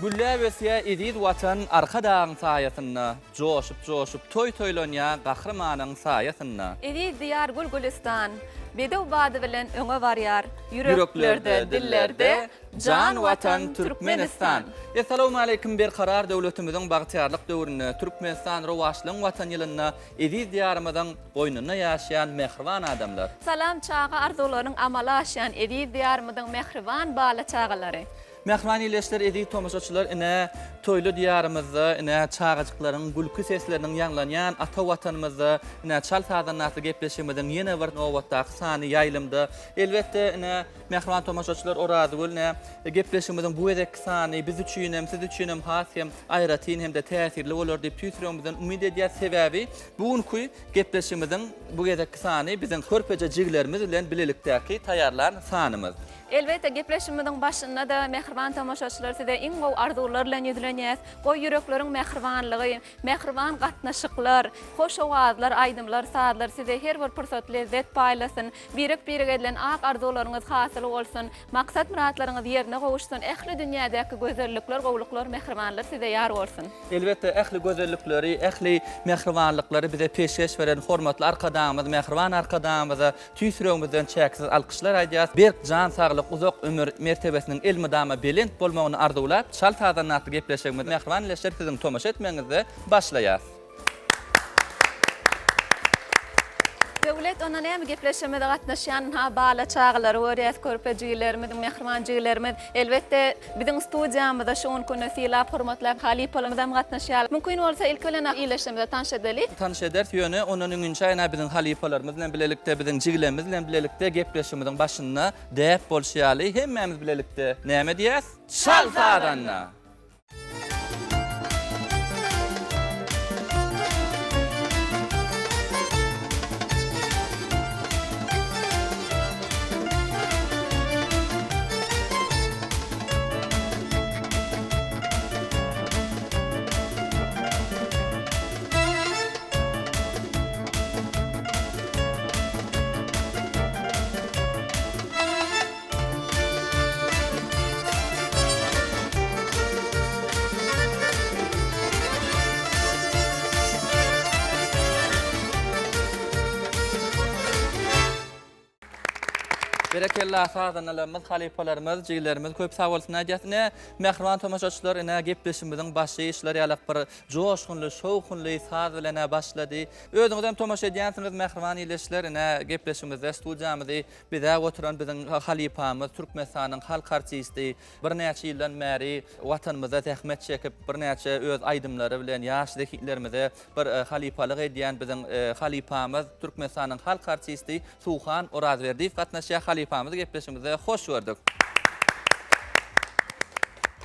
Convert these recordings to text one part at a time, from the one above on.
Gülläp ösýär eziz Watan Arkadagyň saýasynda, Joşup-joşup toý toýlanýar Gahrymanyň saýasynda. Eziz Diýar gül-gülistan, Bedew bady bilen öňe barýar, Ýüreklerde, dillerde Jan Watan Türkmenistan! Essalawmaleýkim Berkarar döwletimiziň bagtyýarlyk döwründe Türkmenistan rowaçlygyň Watan ýylynda eziz Diýarymyzyň goýnunda ýaşaýan mähriban adamlar! Salam çaga arzuwlarynyň amala aşýan eziz Diýarymyzyň mähriban bala-çagalary! Mähriban ildeşler, eziz tomaşaçylar, ine, toýly Diýarymyzda, ine, çagajyklaryň gülki sesleriniň ýaňlanýan ata Watanymyzda, ine, Çal sazanda atly gepleşigimiziň ýene bir nobatdaky sany ýaýlymda. Elbetde, ine, mähriban tomaşaçylar, Orazgül, ine, gepleşigimiziň bu gezekki sany biz üçin hem, siz üçin hem has hem aýratyn hem-de täsirli bolar diýip tüýs ýüregimizden umyt edýäris. Sebäbi bu günki gepleşigimiziň bu gezekki sany biziň körpeje jigilerimiz bilen bilelikdäki taýýarlan sanymyz. Elbetde, gepleşigimiziň başynda-da, mähriban tomaşaçylar, size iň gowy arzuwlar bilen ýüzlenýäs. Goý, ýürekleriň mähribanlygy, mähriban gatnaşyklar, hoş owazlar, aýdymlar, sazlar size her bir pursat lezzet paýlasyn. Birek-birege edilen ak arzuwlaryňyz hasyl bolsun! Maksat-myratlaryňyz ýerine gowuşsyn! Ähli dünýädäki gözellikler, gowluklar, mähribanlar size ýar bolsun! Elbetde, ähli gözellikleri, ähli mähribanlyklary bize peşgeş beren hormatly Arkadagymyz, mähriban Arkadagymyza Tüýs ýüregimizden çäksiz alkyşlar aýdýas. Berk jan saglyk, uzak ömür, mertebesiniň elmydama belent bolmagyny arzuwlap, Çal sazanda atly gepleşigimizi mähriban ildeşler siziň tomaşa etmegiňizde başlaýas. Döwlet onda näme gepleşigimize gatnaşýan ha bala çagalary görýäs körpe jigilerimiz mähriban jigilerimiz elbetde biziň studiýamyzda şu günki günde sylap hormatlap halypalarymyzam gatnaşýar mümkin bolsa ilki bilen ildeşlerimize tanyş edeli. Tanyş ederis ýöne ondan öňinçä ýene biziň halypalarymyz bilen bilelikde biziň jigilerimiz bilen bilelikde gepleşigimiziň başynda däp bolşy ýaly hemmämiz bilelikde näme diýýäs çal sazanda. Berekella sazandalarymyz, halypalarymyz, jigilerimiz köp sag bolsun aýdýas. Ine, mähriban tomaşaçylar, ine gepleşigimiziň başy şular ýalak bir joşgunly, şowhunly saz bilen başlady. Özüňiz hem tomaşa edýänsiňiz mähriban ildeşler, ine gepleşigimizde studiýamyzy Bizäp oturan biziň halypamyz, Türkmenistanyň halk artisti, birnäçe ýyldan bäri Watanymyzda zähmet çekip, birnäçe öz aýdymlary bilen ýaş zehinlerimize bir halypalyk edýän biziň halypamyz, Türkmenistanyň halk artisti Suhan Orazberdiýew gatnaşýar. Halypamyzy gepleşigimizde hoş gördük.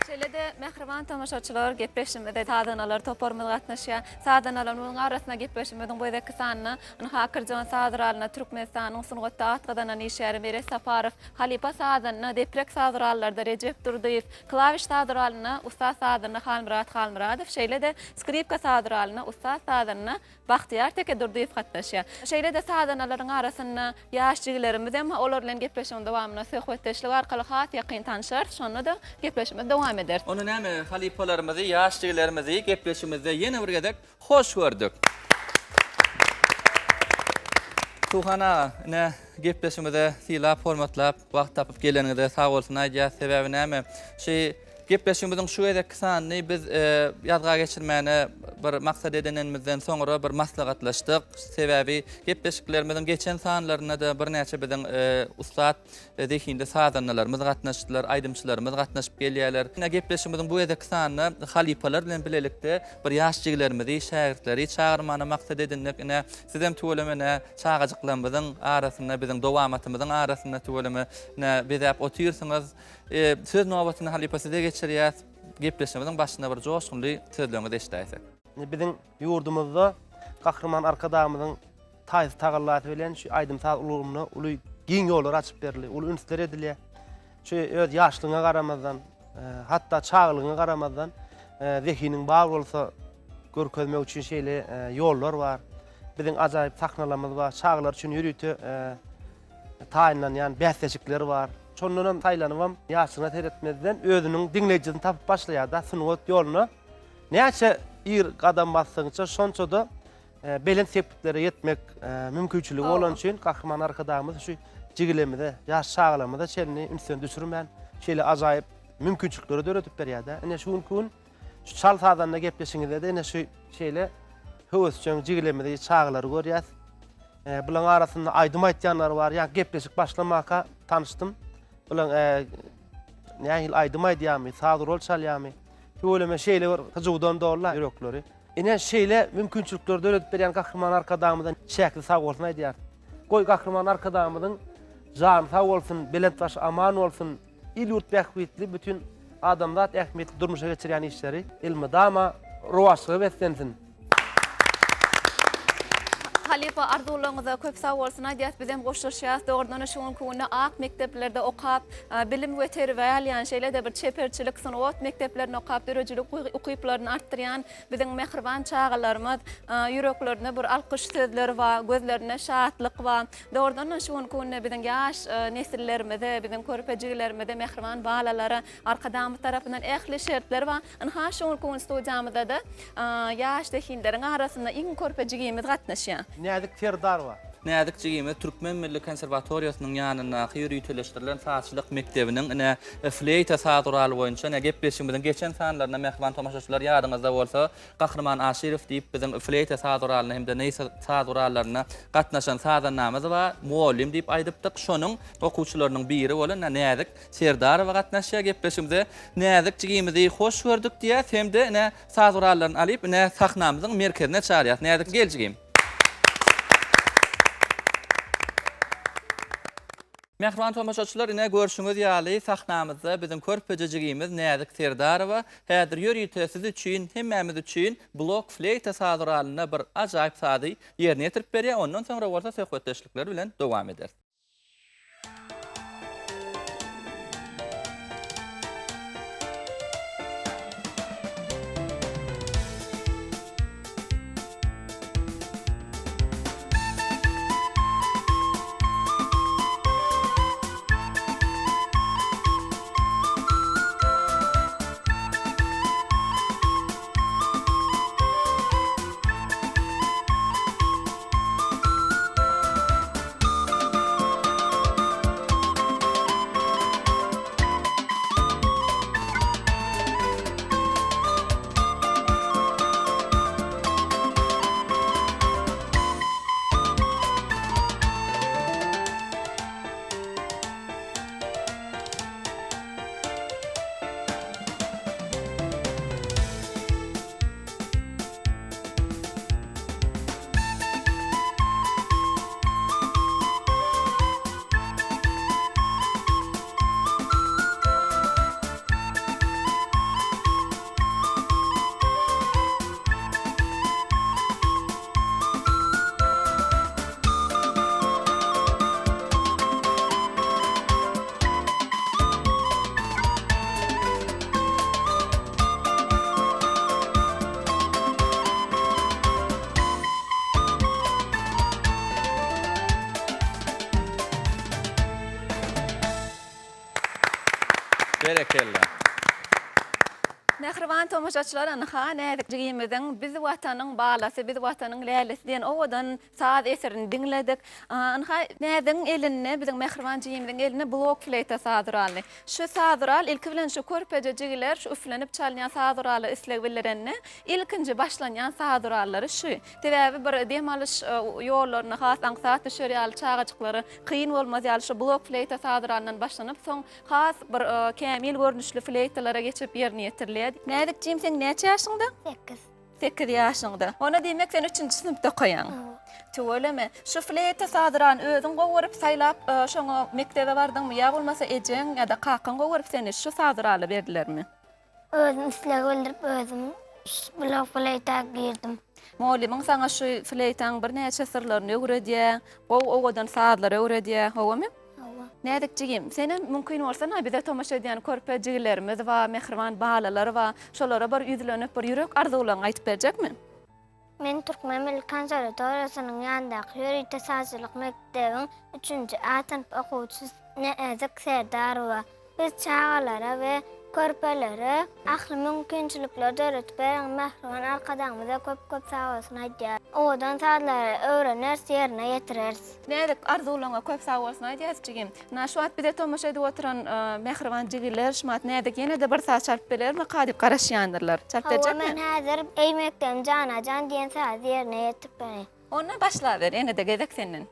Şeýle-de mähriban tomaşaçylar, gepleşigimize sazandalar toparymyz gatnaşýar. Sazandalarymyzyň arasynda gepleşigimiziň bu gezekki sanynda Ynha Akyrjan saz guralyna Türkmenistanyň sungatda at gazanan işgäri Meret Saparow, halypa sazanda, deprek saz gurallarda Rejep Durdyýew, klawiş saz guralynda ussat sazanda Halmyrat Halmyradow, şeýle-de skripka saz guralynda ussat sazanda Bagtyýar Tekedurdyýew gatnaşýar. Şeýle-de sazandalaryň arasynda ýaş jigilerimiz hem olar bilen gepleşigiň dowamynda söhbetdeşlik arkaly has ýakyn tanşarys, şonda-da gepleşigimizi dowam ederis. Onda näme, halypalarymyzy, ýaş jigilerimizi gepleşigimizde ýene bir gezek Hoş gördük. Suhan aga, ine, gepleşigimize sylap, hormatlap, wagt tapyp geleniňize sag bolsun aýdýas. Sebäbi näme, şu gepleşigimiziň şu gezekki sanyny biz ýazga geçirmäne bir maksat edinenimizden soňra bir maslahatlaşdyk. Sebäbi gepleşiklerimiziň geçen sanlarynda-da birnäçe biziň ussat Zehinli sazandalarymyz gatnaşdylar, aýdymçylarymyz gatnaşyp gelýärler. Ine, gepleşigimiziň bu gezekki sanynda halypalar bilen bilelikde bir ýaş jigilerimizi, şägirtleri çagyrmany maksat edindik. Ine, sizem tüweleme ine, çagajyklarymyzyň arasynda, biziň dowamatymyzyň arasynda tüweleme ine, bezäp otyrsyňyz. Söz nobatyny halypa size geçirýäs. Gepleşigimiziň başynda bir joşgunly sözleriňizi eşidäýsek. Ine, biziň ýurdumyzda Gahryman Arkadagymyzyň taýsyz tagallasy bilen şu aýdym-saz ulgamyna uly giň ýollar açyp berildi, uly ünsler edilýär. Şu öz ýaşlygyňa garamazdan, hatda çagalygyňa garamazdan, zehiniň bar bolsa görkezmek üçin şeýle ýollar bar. Biziň ajaýyp sahnalarymyz bar, çagalar üçin ýörite taýynlanýan bäsleşikler bar. Şondan hem saýlanybam ýaşyna seretmezden özüniň diňleýjisini tapyp başlaýar-da sungat ýoluna. Näçe ir gadam basdygyňça şonça-da belent sepgitlere ýetmek mümkinçiligi bolany üçin Gahryman Arkadagymyz şu jigilerimize, ýaş çagalarymyza çenli ünsden düşürmän, şeýle ajaýyp mümkinçilikleri döredip berýär-de. Ine şu günki gün şu çal sazanda gepleşiňizde-de ine şu şeýle höwesjeň jigilerimizi, çagalary görýäs. Bularyň arasynda aýdym aýtýanlar bar. Ýa gepleşik başlamaka tanyşdym. Bularyň nähili aýdym aýdýarmy, saz rol çalýarmy? Tüweleme şeýle bir hyjuwdan doly ýürekleri. Ine, şeýle mümkinçilikleri döredip berýän Gahryman Arkadagymyza çäksiz sagbolsun aýdýarys. Goý, Gahryman Arkadagymyzyň jany sag bolsun, belent başy aman bolsun, il-ýurt bähbitli, bütin adamzat ähmiýetli durmuşa geçirýän işleri elmydama rowaçlyga beslensin! Halypa arzuwlaryňyza köp sag bolsun aýdýas bizem goşulyşýas dogrudanam şu günki günde ak mekdeplerde okap bilim we terbiýe alýan şeýle-de bir çeperçilik sungat mekdeplerinde okap döredijilik ukyplaryny artdyrýan biziň mähriban çagalarymyz ýüreklerinde bir alkyş sözleri bar gözlerinde şatlyk bar dogrudanam şu günki günde biziň ýaş nesillerimize biziň körpe jigilerimize mähriban balalara Arkadagymyz tarapyndan ähli şertler bar. Ynha, şu günki gün studiýamyzda-da ýaş zehinleriň arasynda iň körpe jigimiz gatnaşýar. Näzik Serdarowa. Näzik jigimiz Türkmen milli konserwatoriýasynyň ýanyndaky ýöriteleşdirilen sazçylyk mekdebiniň ine fleýta saz guraly boýunça ine gepleşigimiziň geçen sanlarynda mähriban tomaşaçylar ýadyňyzda bolsa Gahryman Aşyrow diýip biziň fleýta saz guralyna hem-de neý saz gurallaryna gatnaşan sazandamyz bar, mugallym diýip aýdypdyk. Şonuň okuwçylarynyň biri bolan Näzik Serdarowa gatnaşýar gepleşigimize. Näzik jigimizi hoş gördük diýýäs hem-de ine saz gurallaryny alyp ine sahnamyzyň merkezine çagyrýas. Näzik gel jigim. Mähriban tomaşaçylar ine görşüňiz ýaly sahnamyzda biziň körpeje jigimiz Näzik Serdarowa häzir ýörite siz üçin hemmämiz üçin blok fleýta saz guralynda bir ajaýyp sazy ýerine ýetirip berýär ondan soňra bolsa söhbetdeşlikler bilen dowam ederis. Berekella. Mähriban tomaşaçylar ynha Näzik jigimiziň Biz Watanyň balasy, biz Watanyň lälesi diýen owadan saz eserini diňledik. Ynha Näzigiň elinde, biziň mähriban jigimiziň elinde blok fleýta saz guraly. Şu saz gural ilki bilen şu körpeje jigiler şu üflenip çalynýan saz gurala isleg bildirende ilkinji başlanýan saz gurallary şu. Sebäbi bir dem alyş ýollaryna has aňsat düşer ýaly çagajyklara kyn bolmaz ýaly şu blok fleýta saz guralyndan başlanyp soň has bir kämil görnüşli fleýtalara geçip ýerine ýetirilýär. Näzik jigim seň näçe ýaşyňda? Sekiz. Sekiz ýaşyňda. Onda diýmek sen üçünji synpda okaýaň. Tüweleme. Şu fleýta sazyrany özüň gowy görüp saýlap şoňa mekdebe bardyňmy ýa bolmasa ejeň ýa-da kakaň gowy görüp seni şu sazyrala berdilermi? Özüm isleg bildirip özüm şu fleýta girdim. Mugallymyň saňa şu fleýtaň birnäçe syrlaryny öwredýär, gowy owadan sazlary öwredýär, howamy? Hawa. Näzik jigim, senem mümkin bolsa na bize tomaşa edýän körpe jigilerimiz bar, mähriban balalar bar, şolara bir ýüzlenip bir ýürek arzuwlaryňy aýdyp berjekmi? Men Türkmen milli konserwatoriýasynyň ýanyndaky ýörite sazçylyk mekdebiň üçünji A synp okuwçysy Näzik Serdarowa. Biz çagalara we körpelere ähli mümkinçilikleri döredip beren mähriban Arkadagymyza köp-köp sagbolsun aýdýarys. Owadan sazlary öwreneris, ýerine ýetireris. Näzik arzuwlaryňa köp sagbolsun aýdýarys jigim. Ynha şu wagt bize tomaşa edip oturan mähriban jigiler şu wagt Näzik ýene-de bir saz çalyp belermika diýip garaşýandyrlar. Çalyp Hawa berjekmi? men häzir Eý mekdebim jana-jan diýen sazy ýerine ýetirip bereýin. Onda başlaber ýene-de gezek senden.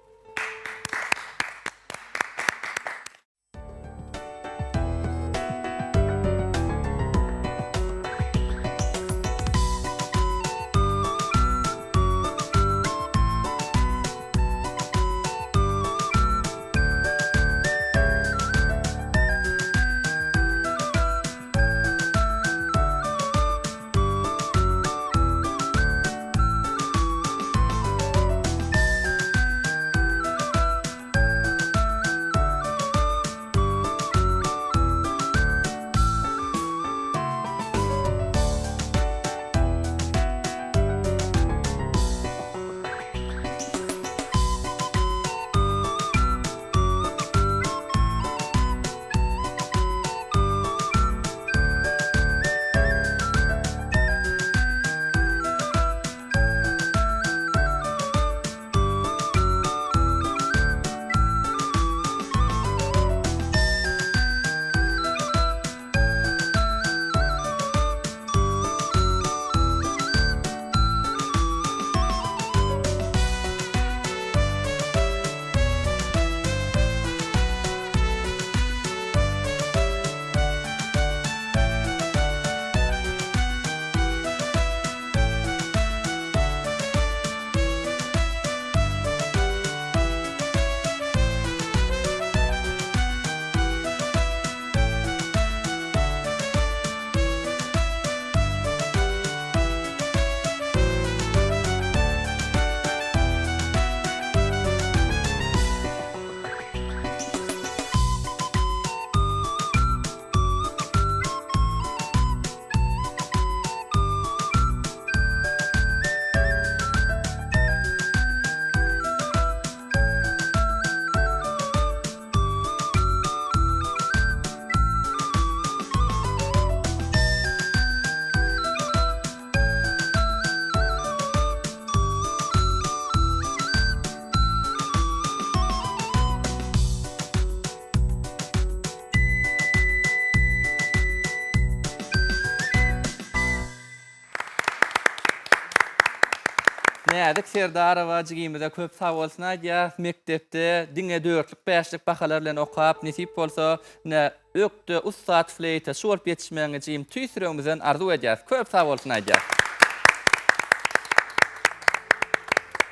Näzik Serdarowa jigimize köp sag bolsun aýdýas. Mekdepde diňe dörtlük, bäşlik bahalar bilen okap, nesip bolsa, ine, ökde, ussat fleýtaçy bolup ýetişmegiňi jigim tüýs ýüregimizden arzuw edýäs. Köp sag bolsun aýdýas.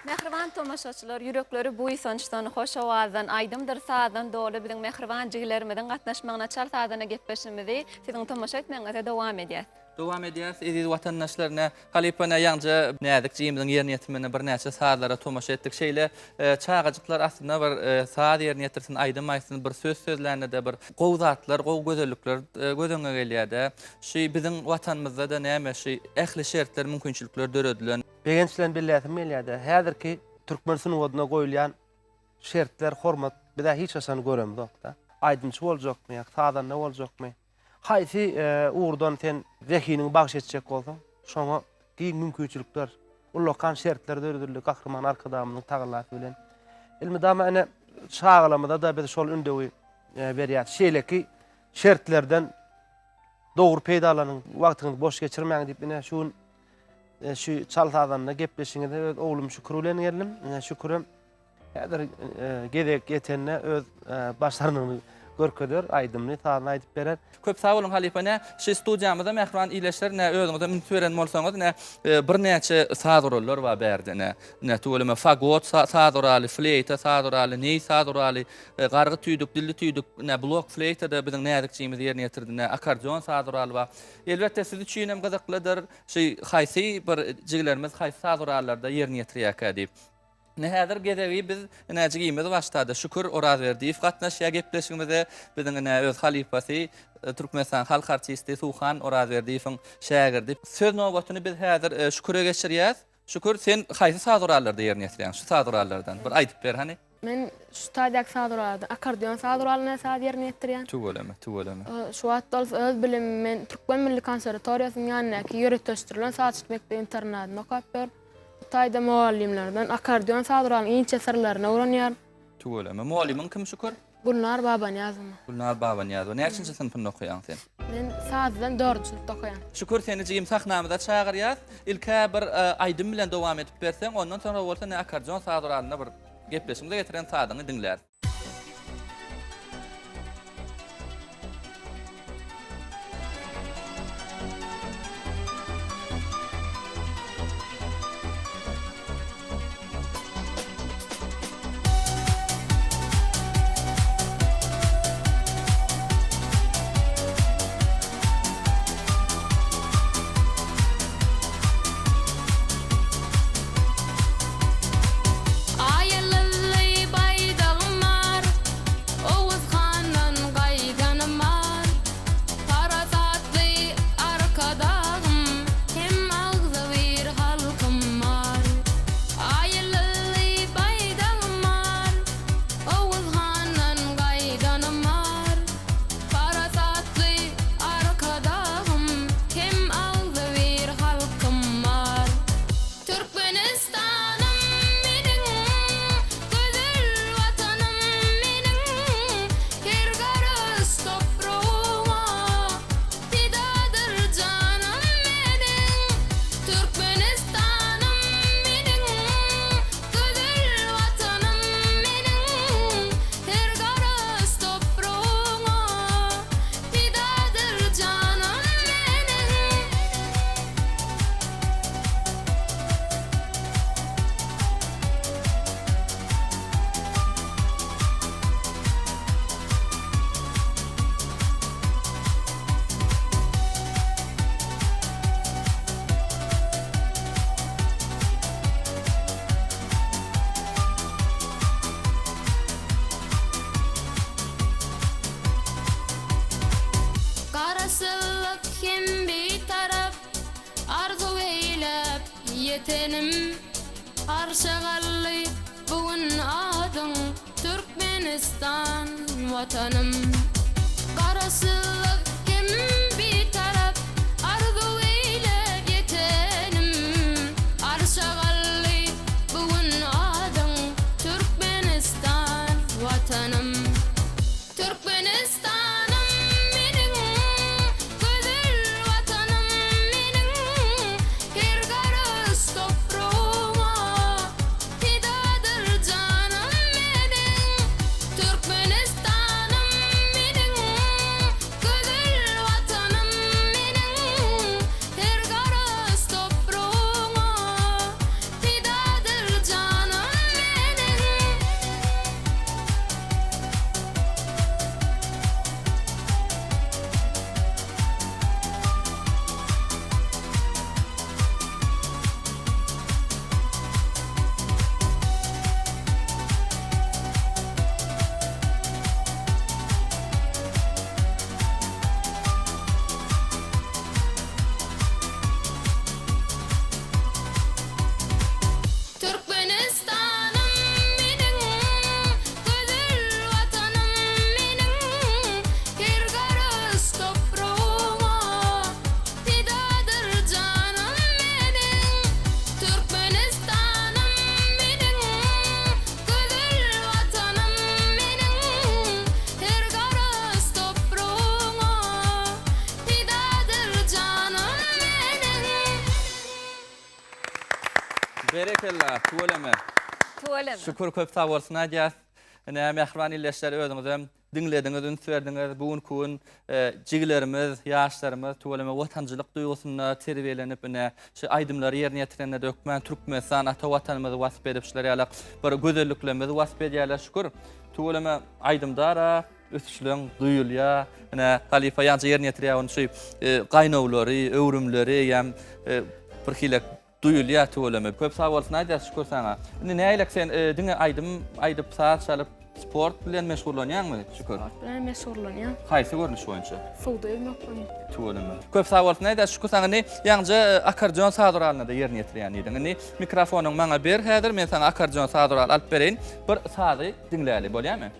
Mähriban tomaşaçylar, ýürekleri buýsançdan, hoş owazdan, aýdymdyr sazdan doly biziň mähriban jigilerimiziň gatnaşmagyna çal sazanda gepleşigimizi siziň tomaşa etmegiňize dowam edýäs. Dowam edýäs eziz watandaşlar ine halypa ine ýaňja Näzik jigimiziň ýerine ýetirmeginde birnäçe sazlara tomaşa etdik şeýle çagajyklar aslynda bir saz ýerine ýetirsin aýdym aýtsyn bir söz sözländede bir gowy zatlar gowy gözellikler göz öňüňe gelýärde şu biziň watanymyzdada näme şu ähli şertler mümkinçilikler döredilen. Begenç bilen belläsim gelýärde häzirki türkmen sungatyna goýulýan şertler hormat bizä hiç haçan göremzokda aýdymçy boljakmy ýa sazanda boljakmy Haýsy ugurdan sen zehiniňi bagyş etjek bolsaň, şoňa giň mümkinçilikler, ullakan şertler döredildi Gahryman Arkadagymyzyň tagallasy bilen. Elmydama ene çagalarymyza-da biz şol ündewi berýäris. Şeýleki şertlerden dogry peýdalanyň, wagtyňyzy boş geçirmäň diýip, ine şu gün şu çal sazanda gepleşigiňize öz oglum Şükür bilen geldim. Ine Şükürem Häzir gezek ýetende öz başarnygyny görkezer, aýdymyny, sazyny aýdyp berer. Köp sag boluň halypa nä şy studiýamyzda mähriban ileşler nä özüňizem üns beren bolsaňyz nä birnäçe saz gurallar bar bärde nä nä tüweleme fagot saz guraly fleýta saz guraly neý saz guraly gargy tüýdük dilli tüýdük nä blok fleýtada biziň näzikjigimiz ýerine ýetirdi nä akkordeon saz guraly bar elbetde siz üçinem gyzyklydyr şy haýsy bir jigilerimiz haýsy saz gurallarda ýerine ýetirýärkä diýip. Ine häzir gezegi biz ine jigimiz başlady. Şükür Orazberdiýew gatnaşýar gepleşigimize. Biziň ine öz halypasy Türkmenistan halk artisti Suhan Orazberdiýewiň şägirdi. Söz nobatyny biz häzir Şüküre geçirýäs. Şükür sen haýsy saz gurallarda ýerine ýetirýäň? Şu saz gurallardan bir aýdyp ber hany. Men şu taýdaky saz gurallardan akkordeon saz guralynda saz ýerine ýetirýän. Tüweleme, tüweleme. Şu wagt bolsa öz bilimimi men Türkmen milli konserwatoriýasynyň ýanyndaky ýöriteleşdirilen sazçylyk mekdep internadynda okap ýörün. Bu taýda mugallymlardan akkordeon saz guralynyň inçe syrlaryny öwrenýärin. Tüweleme. Mugallymyň kim Şükür? Gülnar Babanyýazowa. Gülnar Babanyýazowa. Näçinji synpynda okaýaň sen? Men sazdan dördünji synpda okaýan. Şükür seni jigim sahnamyza çagyrýas. Ilk-ä bir aýdym bilen dowam edip berseň, ondan soňra bolsa ne akkordeon saz guralynda bir gepleşigimize getiren sazyňy diňläris. Aýylly baýdagym bar, Oguz handan gaýdanym bar. Parasatly Arkadagym hem agzybir halkym bar. Aýylly baýdagym bar, Oguz handan gaýdanym bar. Parasatly Arkadagym hem agzybir halkym bar. Türkmenistanym meniň, gözel Watanym meniň, Her garyş topragyma pidadyr janym meniň. Türkmenistanym meniň, gözel Watanym meniň, Her garyş topragyma pidadyr janym meniň. Garaşsyzlyk hem Bitarap Arzuw eýläp ýetenim Arşa galdy bu gün adyň Türkmenistan Watanym. Garaşsyzlyk hem Bitarap Arzuw eýläp ýetenim Arşa galdy bu gün adyň Türkmenistan Watanym. Türkmenistanym meniň, gözel Watanym meniň, Her garyş topragyma. Berekella, tüweleme. Tüweleme. Şükür köp sag bolsun aýdýas. Ine mähriban ildeşler özüňizem diňlediňiz, üns berdiňiz. Bu günki gün jigilerimiz, ýaşlarymyz tüweleme watançylyk duýgusynda terbiýelenip ine şu aýdymlary ýerine ýetirende hökmän Türkmenistan ata watanymyzy wasp edip şular ýaly bir gözelliklerimizi wasp edýärler şükür. Tüweleme aýdymdara ösüşleň duýulýar. Ine halypa ýaňja ýerine ýetirýär ony şu gaýnawlary, öwrümleri eýýäm bir hili Duýulýar tüweleme. Köp sag bolsun aýdýas şükür saňa. Indi nägilek sen diňe aýdym aýdyp saz çalyp sport bilen meşgullanýaňmy Şükür? Sport bilen meşgullanýan. Haýsy görnüş boýunça? Suwda ýüzmek boýunça. Tüweleme. Köp sag bolsun aýdýas şükür saňa indi ýaňja akkordeon saz guralynda ýerine ýetirýän diýdiň. Indi mikrofonyňy maňa ber häzir men saňa akkordeon saz guraly alyp bereýin. Bir sazy diňläli bolýamy?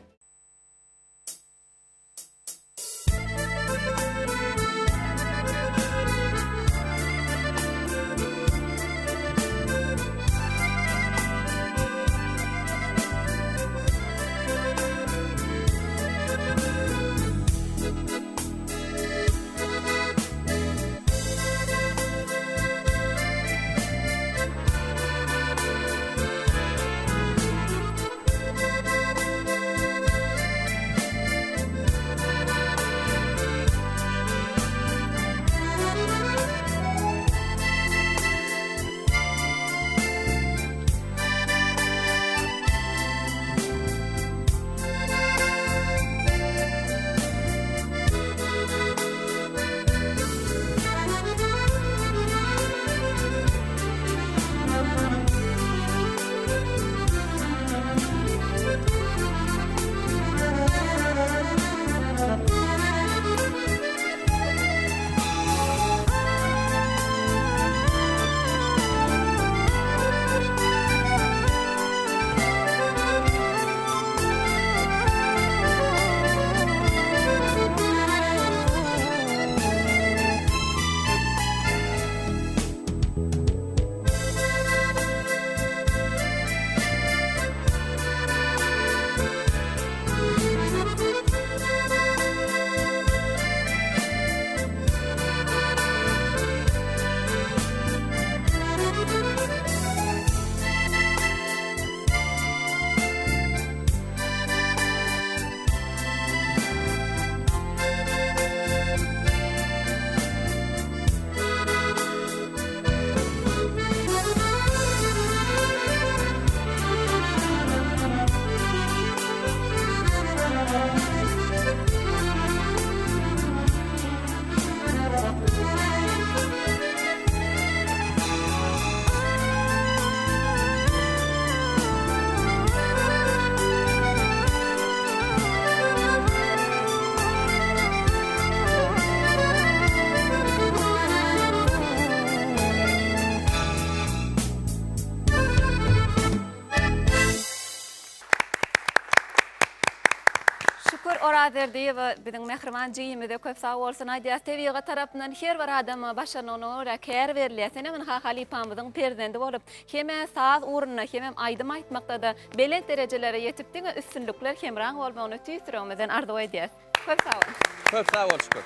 Şükür Orazberdiýewa biziň mähriban jigimize köp sag bolsun aýdýas. Tebigat tarapyndan her bir adama başarnygyna görä kär berilýär. Senem ynha halypamyzyň perzendi bolup, hem-ä saz ugrunda, hemem aýdym aýtmakda-da belent derejelere ýetip diňe üstünlikler hemraň bolmagyny tüýs ýüregimizden arzuw edýäs. Köp sag bol. Köp sag bol Şükür.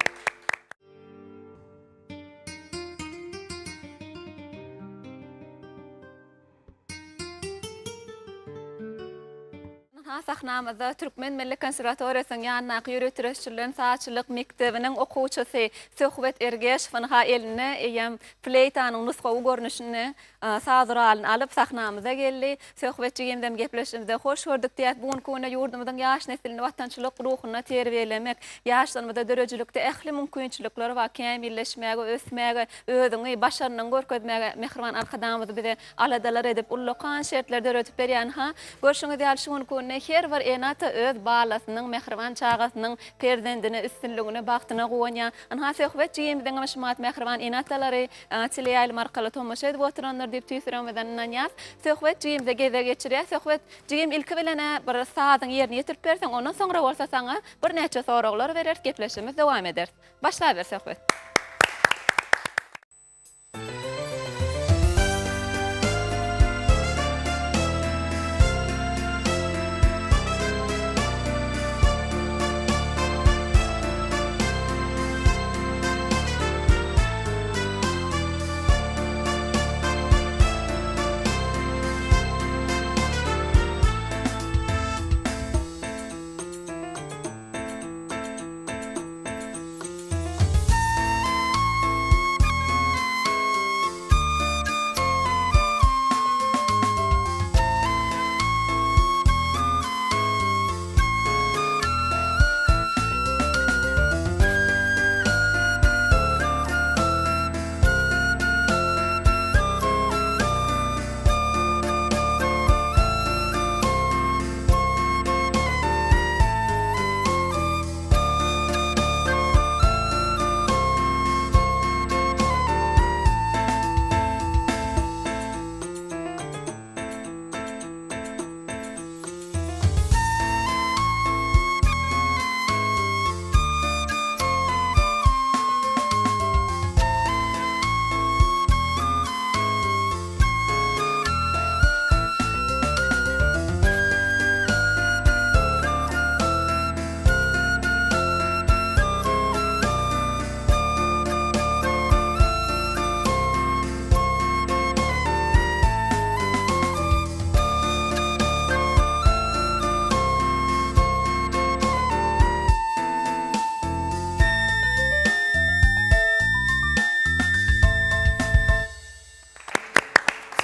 Ynha, sahnamyzda Türkmen milli konserwatoriýasynyň ýanyndaky ýöriteleşdirilen sazçylyk mekdebiniň okuwçysy Söhbet Ergeşow ynha eline eýýäm fleýtanyň nusgawy görnüşinde saz guralyny alyp sahnamyza geldi. Söhbet jigimizem gepleşigimizde hoş gördük diýýäs. Bu günki günde ýurdumyzyň ýaş neslini watançylyk ruhunda terbiýelemek, ýaşlarymyza döredijilikde ähli mümkinçilikler bar, kämilleşmäge, ösmäge, özüňi, başarnygyňy görkezmäge mähriban Arkadagymyz bize aladalar edip, ullakan şertler döredip berýän. Ha, görşüňiz ýaly, şu günki günde her bir ene-ata öz balasynyň, mähriban çagasynyň perzendine, üstünligine, bagtyna guwanýar. Ynha, Söhbet jigimiziňem şumat mähriban ene-atalary teleýaýlym arkaly tomaşa edip oturandyr diýip tüýs ýüregimizden ynanýas. Söhbet jigimize gezek geçirýär. Söhbet jigim, ilki bilen-ä bir sazyňy ýerine ýetirip berseň, ondan soňra bolsa saňa birnäçe soraglar bereris, gepleşigimizi dowam ederis. Başlaber Söhbet.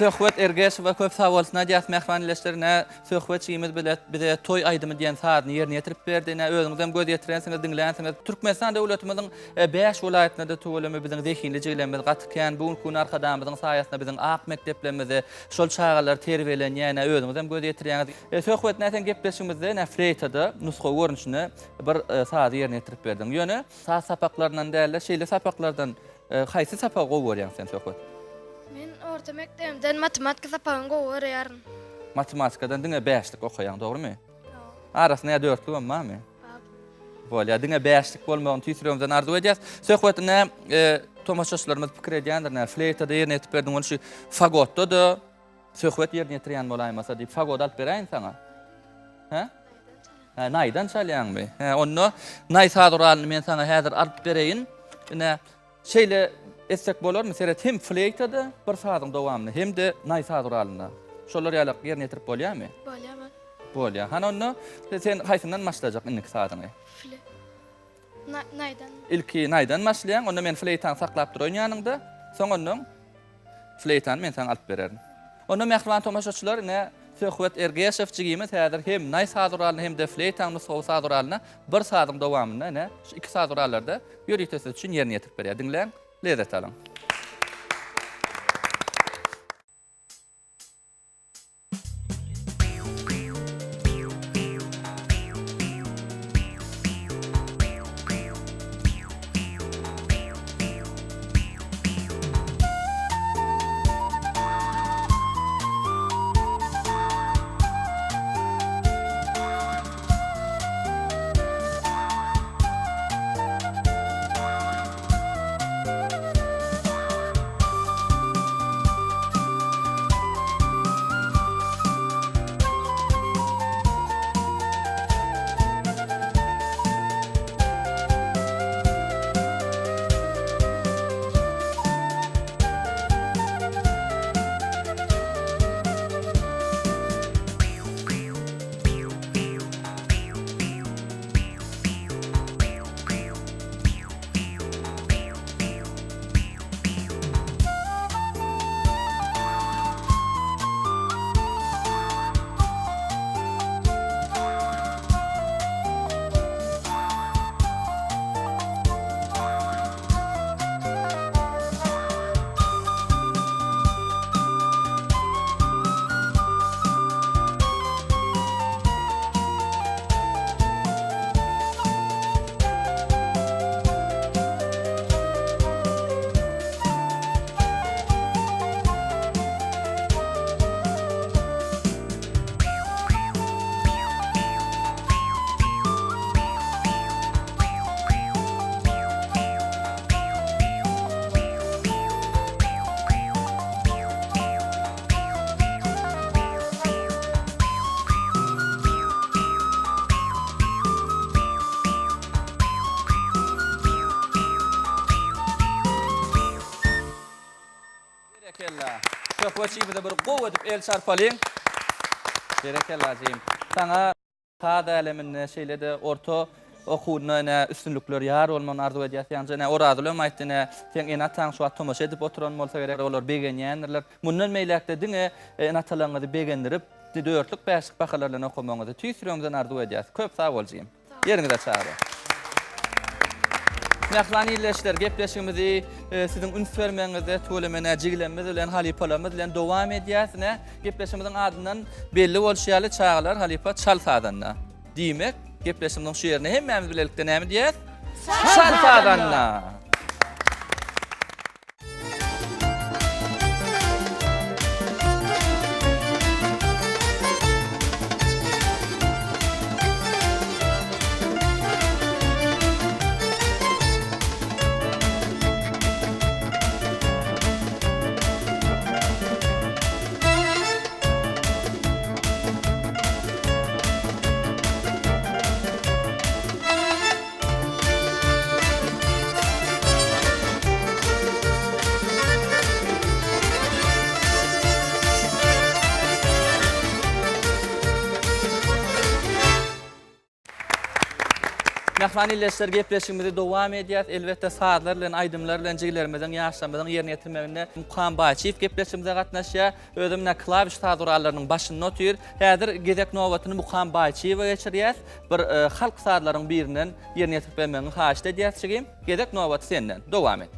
Söhbet Ergeşowa köp sag bolsun aýdýas mähriban ildeşler ine Söhbet jigimiz bile bize toý aýdymy diýen sazyny ýerine ýetirip berdi ine özüňizem göz ýetirensiňiz diňlänsiňiz Türkmenistan döwletimiziň 5 welaýatynda-da tüweleme biziň zehinli jigilerimiz gaty kän bu günki gün Arkadagymyzyň saýasynda biziň ak mekdeplerimizde şol çagalar terbiýelenýär ine özüňizem göz ýetirýäňiz Söhbet ine sen gepleşigimizde ine fleýtada nusgawy görnüşinde bir sazy ýerine ýetirip berdiň ýöne saz sapaklaryndan dälde şeýle sapaklardan Haýsy sapagy gowy görýäň sen Söhbet? Men orta mekdebimden matematika sapagyny gowy görýärin. Matematikadan diňe bäşlik okaýaň, dogrymy? Arasynda ýa dörtlügem barmy? Bar. Bolýar, diňe bäşlik bolmagyny tüýs ýüregimizden arzuw edýäs. Söhbet ine, tomaşaçylarymyz pikir edýändir, nä fleýtada ýerine ýetirip berdiň, ony şu fagotda-da Söhbet ýerine ýetirýän bolaýmasa diýip, fagot alyp beräýin saňa. Hä? Hä, naýdan çalýaňmy? Hä, onda naý saz guralyny men saňa häzir alyp bereýin. Ine, şeýle etsek bolarmy? Seret, hem fleýtada bir sazyň dowamyny, hem-de naý saz guralynda. Şolar ýaly ýerine ýetirip bolýarmy? Bolýar, bol. Bolýar. Hany onda sen haýsyndan başlajak indiki sazyňy? Fle. Naýdan. Ilki naýdan başlaýaň, onda men fleýtany saklap duraýyn ýanyňda. Soň ondan Fleýtany men saňa alyp bererin. Onda mähriban tomaşaçylar, ine, Söhbet Ergeşow jigimiz häzir hem naý saz guralyna hem-de fleýtaň nusgawy saz guralyna bir sazyň dowamynda, ine, şu iki saz gurallarda ýörite siz üçin ýerine ýetirip berýär. Diňläň, lezzet alyň. Berekella. Söhbetçimize bir gowy edip el çarpalyň. Berekella jigim. Saňa saz äleminde şeýle-de orta okuwynda ine üstünlikler ýar bolmagyny arzuw edýäs. Ýaňja ine Orazgül hem aýtdy ine seň ene-ataň şu wagt tomaşa edip oturan bolsa gerek olar begenýändirler. Mundan beýläk-de diňe ene-atalaryňyzy begendirip dörtlük bäşlik bahalar bilen okamagyňyzy tüýs ýüregimizden arzuw edýäs. Köp sag bol jigim. Ýeriňize çagyryň. Mähriban ildeşler, gepleşigimizi siziň üns bermegiňizde tüweleme nä jigilerimiz bilen, halypalarymyz bilen dowam edýäs. Ine, gepleşigimiziň adyndan belli bolşy ýaly, çagalar halypa çal sazanda. Diýmek, gepleşigimiziň şu ýerinde hemmämiz bilelikde näme diýýäs? Çal sazanda! Mähriban ildeşler gepleşigimizi dowam edýäs. Elbetde sazlar bilen, aýdymlar bilen jigilerimiziň, ýaşlarymyzyň ýerine ýetirmeginde Mukam Baýçyýew gepleşigimize gatnaşýar. Özem ine klawiş saz gurallarynyň başynda otyr. Häzir gezek nobatyny Mukam Baýçyýewe geçirýäs. Bir halk sazlaryň birinden ýerine ýetirip bermegiňi haýyşt edýäs jigim. Gezek nobaty senden. Dowam et.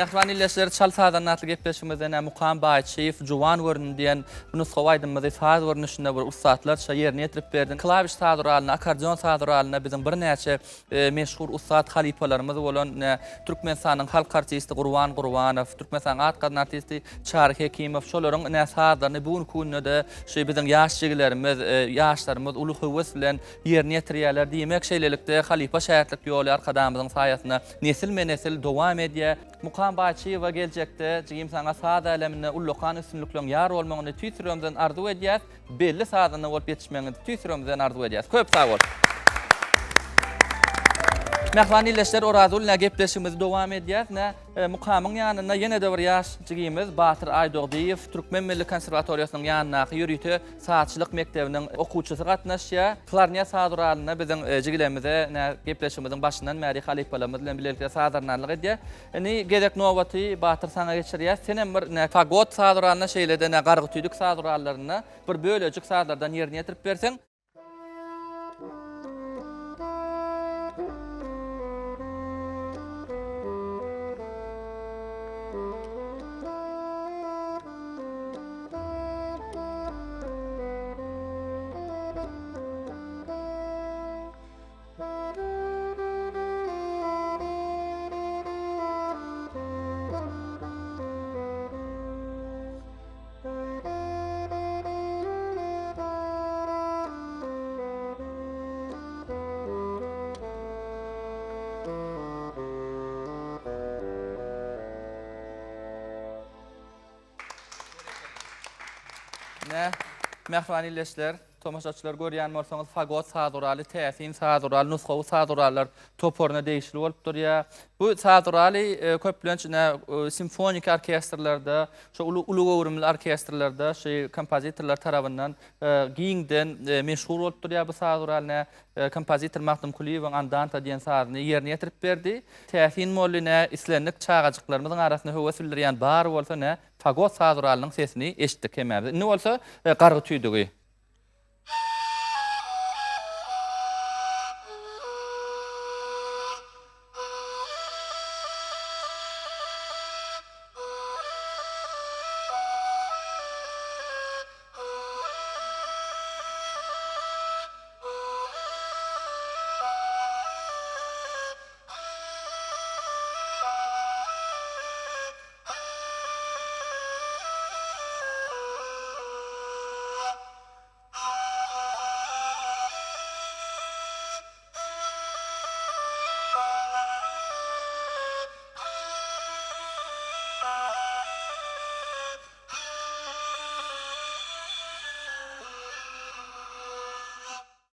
Mähriban ildeşler, Çal sazanda atly gepleşigimizde ine Mukam Baýçyýew Juwan göründi diýen bu nusgawy aýdymymyzy saz görnüşinde bir ussatlarça ýerine ýetirip berdi. Klawiş saz guralynda, akkordeon saz guralynda biziň birnäçe meşhur ussat halypalarymyz bolan ine Türkmenistanyň halk artisti Gurban Gurbanow, Türkmenistanyň at gazanan artisti Çary Hekimow şolaryň ine sazlaryny bu günki günde-de şu biziň ýaş jigilerimiz, ýaşlarymyz uly höwes bilen ýerine ýetirýärler. Diýmek, şeýlelikde halypa-şägirtlik ýoly Arkadagymyzyň saýasynda nesilme-nesil dowam edýär. Mukam Baýçyýewa geljekde jigim saňa saz äleminde ullakan üstünlikleriň ýar bolmagyny tüýs ýüregimizden arzuw edýäs. Belli sazanda bolup ýetişmegiňizi tüýs ýüregimizden arzuw edýäs. Köp sag bol. Mähriban ildeşler Orazgül ine gepleşigimizi dowam edýäs. Ine Mukamyň ýanynda ýene-de bir ýaş jigimiz Batyr Aýdogdyýew Türkmen milli konserwatoriýasynyň ýanyndaky ýörite sazçylyk mekdebiniň okuwçysy gatnaşýar. Klarnet saz guralynda biziň jigilerimize ine gepleşigimiziň başyndan bäri halypalarymyz bilen bilelikde sazarnanlyk edýär. Indi gezek nobaty Batyr saňa geçirýäs. Senem bir ine fagot saz guralynda şeýle-de ine gargytüýdük saz gurallarynda bir bölejik sazlardan ýerine ýetirip berseň. Ine, mähriban ildeşler. Tomaşaçylar görýän bolsaňyz fagot saz guraly täsin saz guraly nusgawy saz gurallar toparyna degişli bolup durýar. Bu saz guraly köplenç ine simfoniki orkestrlerde, şo uly uly göwrümli orkestrlerde şu kompozitorlar tarapyndan giňden meşhur bolup durýar bu saz guraly. Ine kompozitor Magtym Kulyýewiň Andanta diýen sazyny ýerine ýetirip berdi. Täsin boldy ine islendik çagajyklarymyzyň arasynda höwes bildirýän bar bolsa ine Fagot saz guralynyň sesini eşitdik hemmämiz. Indi bolsa gargy tüýdügi.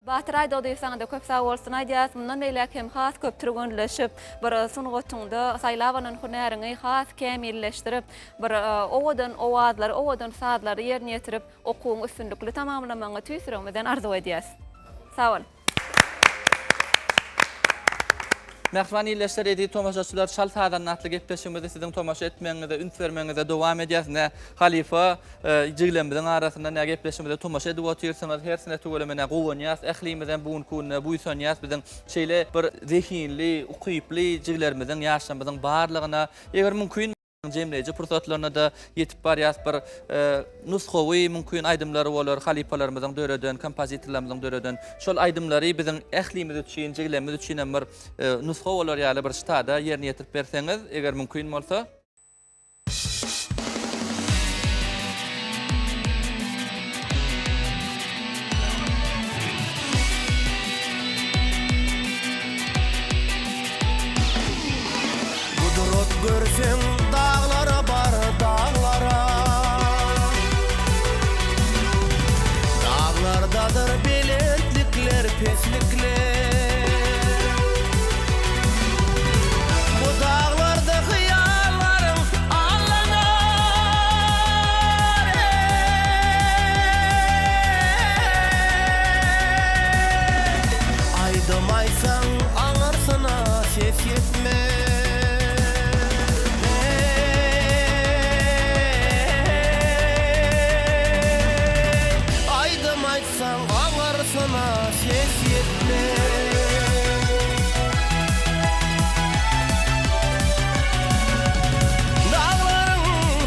Batyr Aýdogdyýew saňada köp sag bolsun aýdýas. Mundan beýläk hem has köp türgenleşip, bir sungatyňda saýlap alan hünäriňi has kämilleşdirip, bir owadan owazlary, owadan sazlary ýerine ýetirip, okuwyňy üstünlikli tamamlamagyňy tüýs ýüregimizden arzuw edýäs. Sag bol. Mähriban ildeşler, eziz tomaşaçylar, Çal sazanda atly gepleşigimizi siziň tomaşa etmegiňize, üns bermegiňize dowam edýäs. Ine, halypa jiglerimiziň arasynda ine gepleşigimize tomaşa edip otyrsyňyz. Hersine tüweleme ine guwanýas. Ählimizem bu günki günde buýsanýas biziň şeýle bir zehinli, ukyply jiglerimiziň, ýaşlarymyzyň barlygyna. Eger mümkin jemleýji pursatlaryna-da ýetip barýas. Bir nusgawy mümkin aýdymlary bolar, halypalarymyzyň döreden, kompozitorlarymyzyň döreden. Şol aýdymlary biziň ählimiz üçin, jiglerimiz üçin hem bir nusga bolar ýaly bir ştada ýerine ýetirip berseňiz, eger mümkin bolsa. Gudrat görseň daglara bar daglara Daglardadyr belentlikler peslikler Bu daglarda hyýallaryň allanar eý. Aýdym aýtsaň aňyrsyna ses ýetmez Eý, aýdym aýtsaň aňyrsyna ses ýetmez. Daglaryň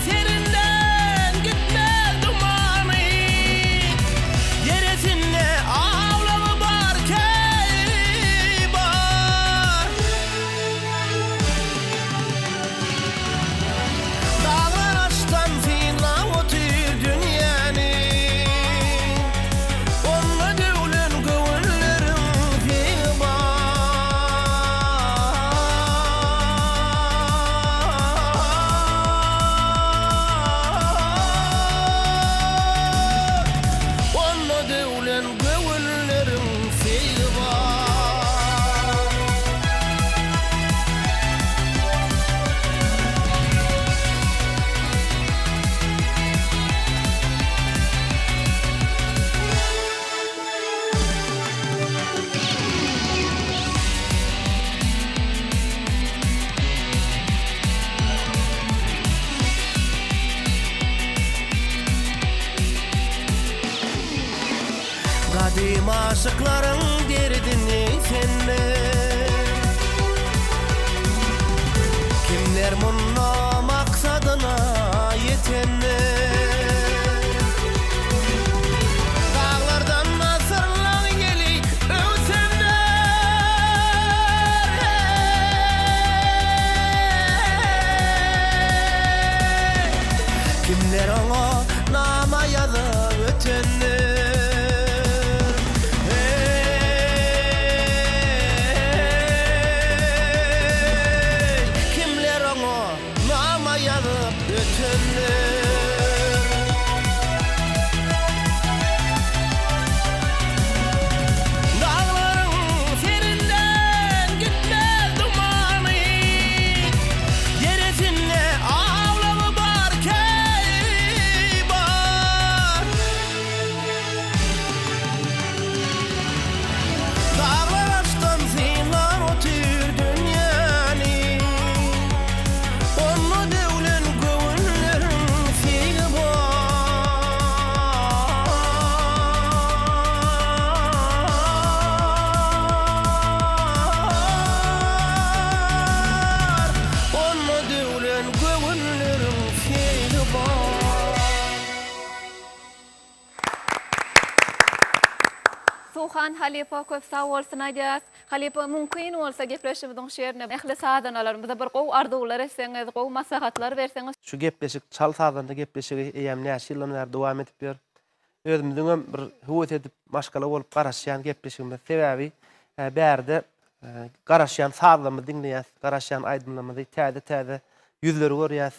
serinden gitmez dumany. Deresinde awlagy bar keýi bar. Daglar açdan synlap otyr dünýäni. Onda döwlen göwünleriň seýi bar. Onda döwlen göwünleriň seýi bar. Gadym aşyklaryň derdini senler Kimler munda maksadyna ýetenler Daglardan asyrlaň ýeli öwsenler Hey! Kimler oňa nama ýazyp ötendir? Hey! Mähriban halypa köp sag bolsun aýdýas. Halypa mümkin bolsa gepleşigimiziň şu ýerinde ähli sazandalarymyza bir gowy arzuwlar etseňiz, gowy maslahatlar berseňiz. Şu gepleşik çal sazanda gepleşigi eýýäm näçe ýyldan bäri dowam edip ýör. Özümiziňem bir höwes edip maşgala bolup garaşýan gepleşigimiz. Sebäbi bärde garaşýan sazlarymyzy diňleýäs, garaşýan aýdymlarymyzy täze-täze ýüzleri görýäs.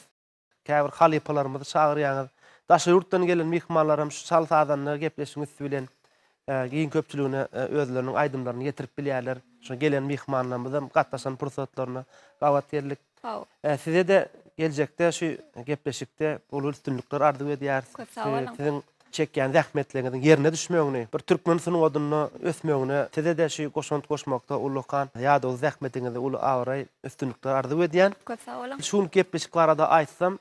Käbir halypalarymyzy çagyrýaňyz. Daşary ýurtdan gelen myhmanlaram şu çal sazanda gepleşigiň üsti bilen giň köpçüligine özleriniň aýdymlaryny ýetirip bilýärler. Şo gelen myhmanlarymyzam gatnaşan pursatlaryna gabat geldik. Size-de geljekde şu gepleşikde uly üstünlikler arzuw edýäris. Köp sag boluň. Siziň çekýän zähmetleriňiziň ýerine düşmegini, bir türkmen sungatynda ösmegine size-de şu goşant goşmakda ullakan ýadawsyz zähmetiňize uly abraý, üstünlikler arzuw edýän. Köp sag boluň. Şu günki gepleşik barada aýtsam,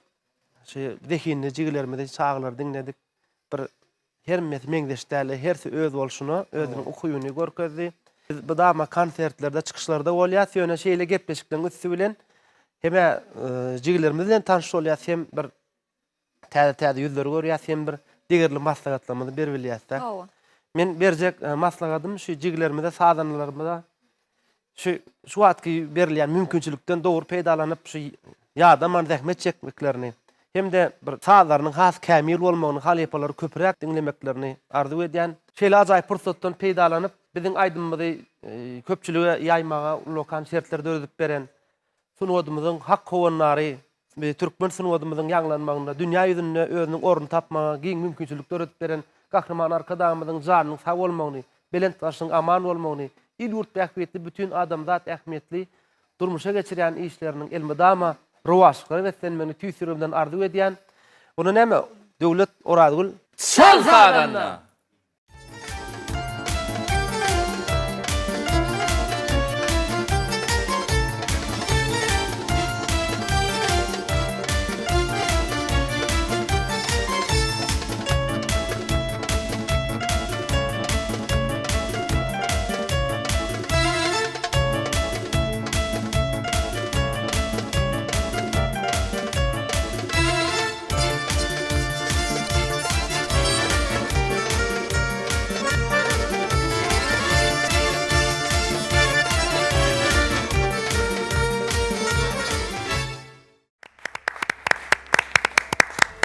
şu zehinli jigilerimizi, çagalary diňledik. Bir hemmesi meňzeş däldi, hersi öz bolşuna, özüniň ukybyny görkezdi. Biz mydama konsertlerde, çykyşlarda bolýas, ýöne şeýle gepleşikleriň üsti bilen hem-ä jigilerimiz bilen tanyş bolýas, hem bir Täze-täze ýüzleri görýäs hem bir degerli maslahatlarymyzy beribilýäs-dä. Hawa. Men berjek maslahatym şu jigilerimize, sazandalarymyza şu şu wagtky berilýän mümkinçilikden dogry peýdalanyp şu ýadaman zähmet çekmeklerini hem-de bir sazlarynyň has kämil bolmagyny, halypalary köpräk diňlemeklerini arzuw edýän. Şeýle ajaýyp pursatdan peýdalanyp biziň aýdymymyzy köpçülige ýaýmaga ullakan şertler döredip beren Sungatymyzyň hak howandary, türkmen sungatymyzyň ýaňlanmagynda, dünýä ýüzünde özüniň ornuny tapmaga giň mümkinçilik döredip beren Gahryman Arkadagymyzyň janynyň sag bolmagyny, belent başynyň aman bolmagyny, il-ýurt bähbitli bütin adamzat ähmiýetli durmuşa geçirýän işleriniň elmydama rowaçlyklara beslenmegini tüýs ýüregimden arzuw edýän. Onda näme, Döwlet Orazgül. Çal sazanda!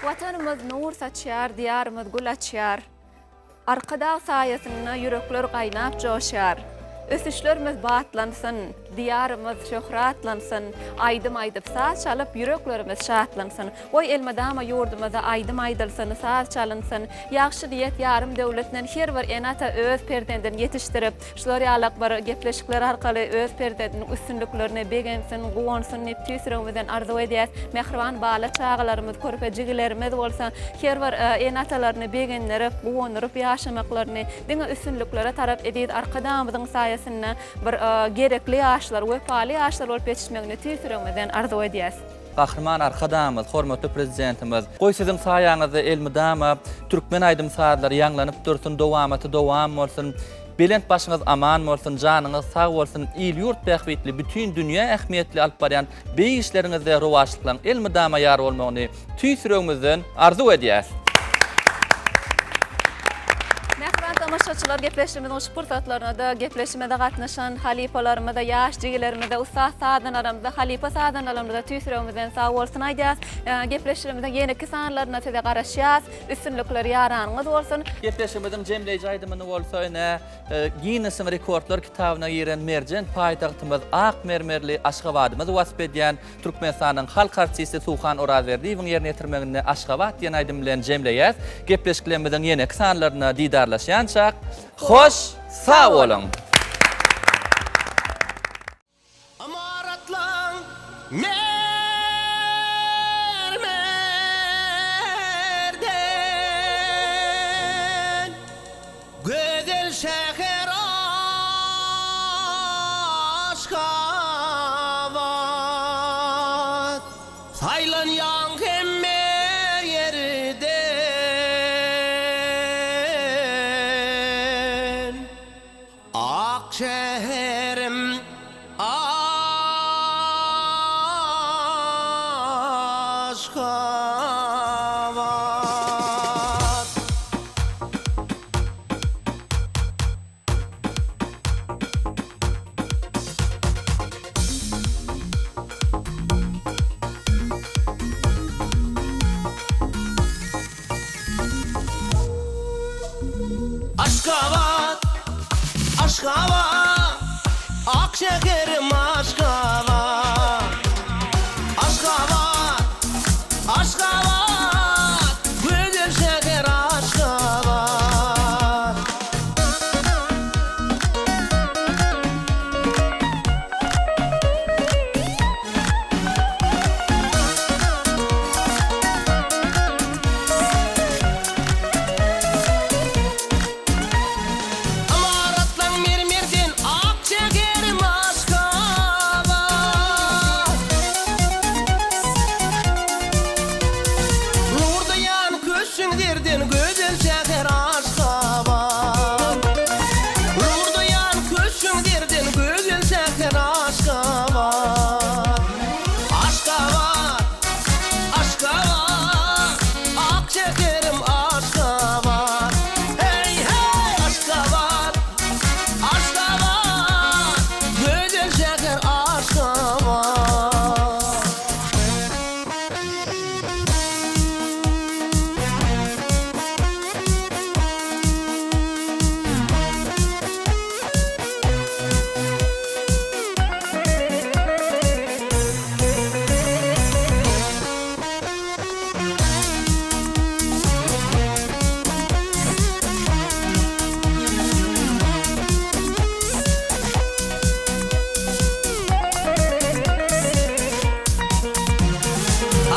Watanymyz nur saçýar, Diýarymyz gül açýar. Arkadag saýasynda ýürekler gaýnap joşýar. Ösüşlerimiz batlansyn, Diýarymyz şöhratlansyn, Aýdym aýdyp, saz çalyp, ýüreklerimiz şatlansyn. Goý, elmydama ýurdumyzda aýdym aýdylsyn, saz çalynsyn. Ýagşy niýet ýarym döwletden her bir ene-ata öz perzendini ýetişdirip, şular ýalak bir gepleşikler arkaly öz perzendiniň üstünliklerine begensin, guwansyn diýip tüýs ýüregimizden arzuw edýäs. Mähriban bala-çagalarymyz, körpe jigilerimiz bolsa her bir ene-atalaryny begendirip, guwandyryp ýaşamaklaryny, diňe üstünliklere tarap eziz Arkadagymyzyň saýasynda bir gerekli ýaşlar, wepaly ýaşlar bolup ýetişmegini tüýs ýüregimizden arzuw edýäs. Gahryman Arkadagymyz, hormatly Prezidentimiz, goý siziň saýaňyzda elmydama türkmen aýdym-sazlary ýaňlanyp dursun, dowamaty dowam bolsun, belent başyňyz aman bolsun, janyňyz sag bolsun, il-ýurt bähbitli, bütin dünýä ähmiýetli alyp barýan beýik işleriňizde rowaçlyklaryň elmydama ýar bolmagyny tüýs ýüregimizden arzuw edýäs. Mähriban tomaşaçylar gepleşigimiziň şu pursatlarynda-da gepleşigimize gatnaşan halypalarymyza, ýaş jigilerimize, ussat sazandalarymyza, halypa sazandalarymyza tüýs ýüregimizden sag bolsun aýdýas. Gepleşigimiziň ýeneki sanlarynda size garaşýas. Üstünlikler ýaranyňyz bolsun. Gepleşigimiziň jemleýji aýdymyny bolsa ine Ginnesiň rekordlar kitabyna giren merjen paýtagtymyz ak mermerli Aşgabadymyzy wasp edýän Türkmenistanyň halk artisti Suhan Orazberdiýewiň ýerine ýetirmeginde Aşgabat diýen aýdym bilen jemleýäs. Gepleşiklerimiziň ýeneki sanlarynda didarlaşýançak, hoş sag boluň! Ymaratlaň mermerden, Gözel şäher Aşgabat. Saýlanýaň hemme ýerden. Ak şäherim Aşgabat. şäherim Aşgabat. Aşgabat, Aşgabat, gözel şäher Aşgabat. Ymaratlaň mermerden ak şäherim Aşgabat. Nurdaýan köşgüň zerden gözel şäher Aşgabat. Nurdaýan köşgüň zerden gözel şäher Aşgabat. Aşgabat, Aşgabat, ak şäherim Aşgabat. Hey, hey, Aşgabat, Aşgabat, gözel şäher Aşgabat.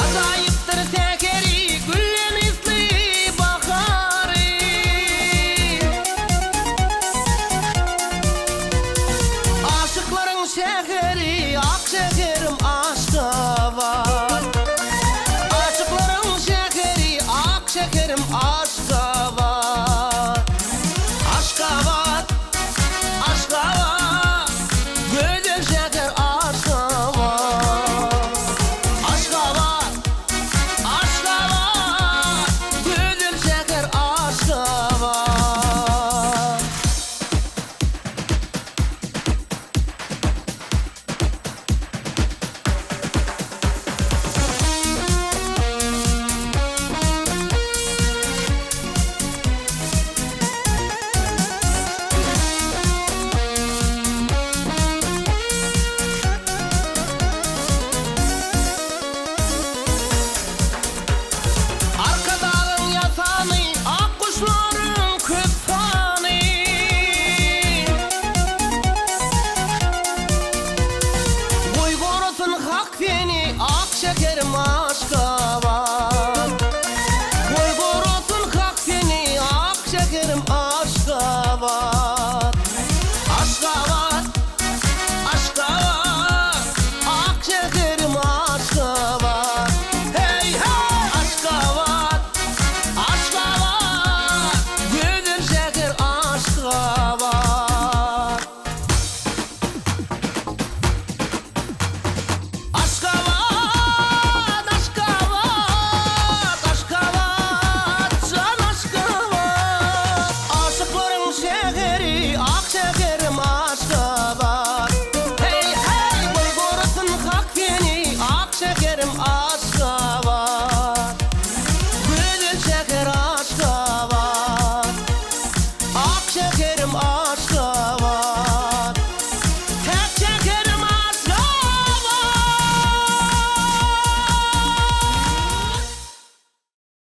Ajaýypdyr säheri, güllen ysly bahary. Aşyklaryň şäheri, ak şäherim Aşgabat. Aşyklaryň şäheri, ak şäherim Aşgabat. Aşgabat, Aşgabat, gözel şäher Aşgabat. Aşgabat, Aşgabat, gözel şäher Aşgabat. Arkadagyň ýasany, ak guşlaryň köp sany. Goý gorasyn Hak seni, ak şäherim Aşgabat.